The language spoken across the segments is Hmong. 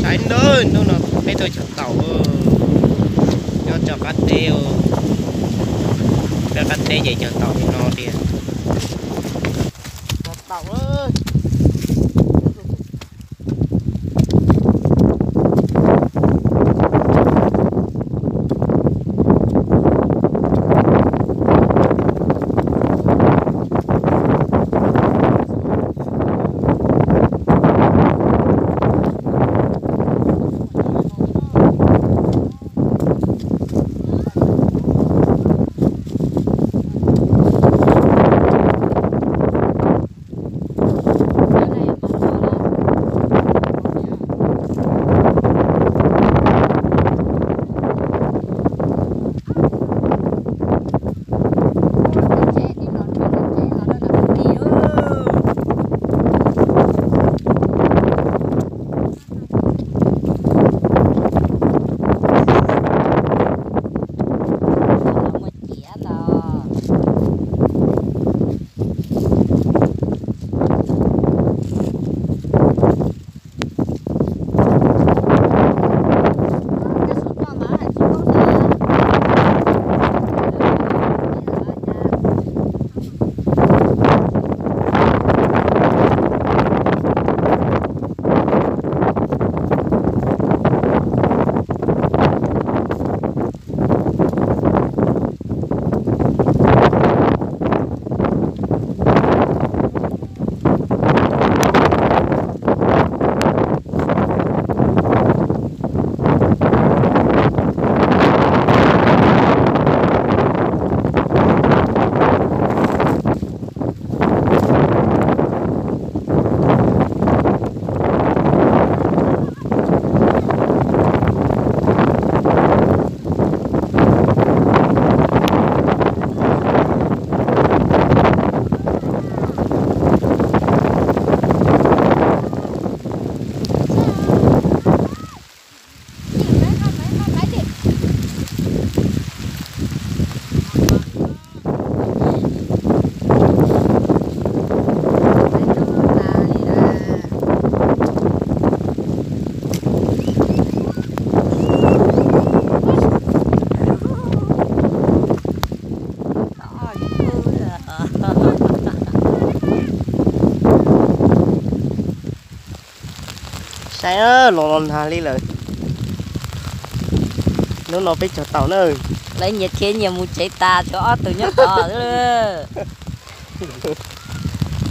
Hnub no peb tuaj cog taum, nyob rau qab teb, peb qab teb ces cog taum li no tiag. Saib, los los nag li lawm. Hnub no peb cog taum na. Lawv nyias khiav nyias mus tsev tas, tshuav ob tug nyob tod.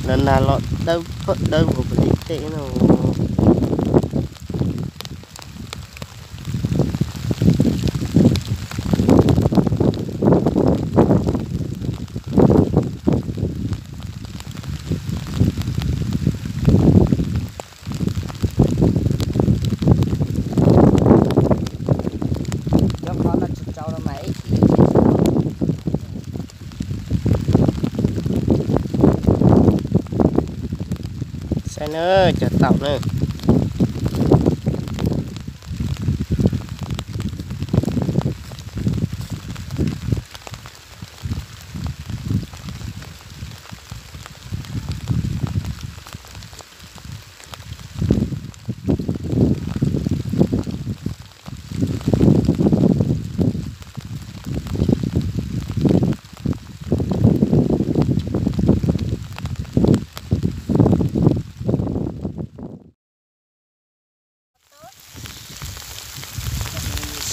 Los nag los dawb paug dawb vog pem tej no. Saib na, cog taum na.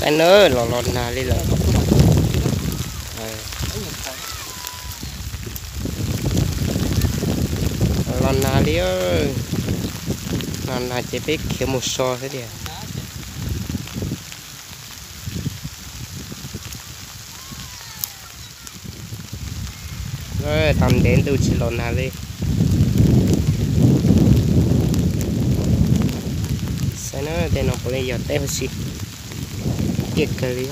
Saib na, los los nag li lawm. Los nag li, los nag ces peb khiav mus so xwb tiag. Tau ntev ntuj tsis los nag li. Saib na, tej no puav leej yog teb huv si, tiaj kawg li.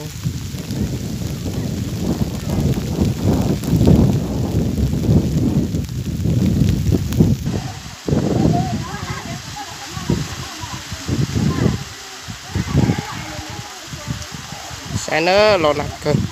Saib na, los nag kawg.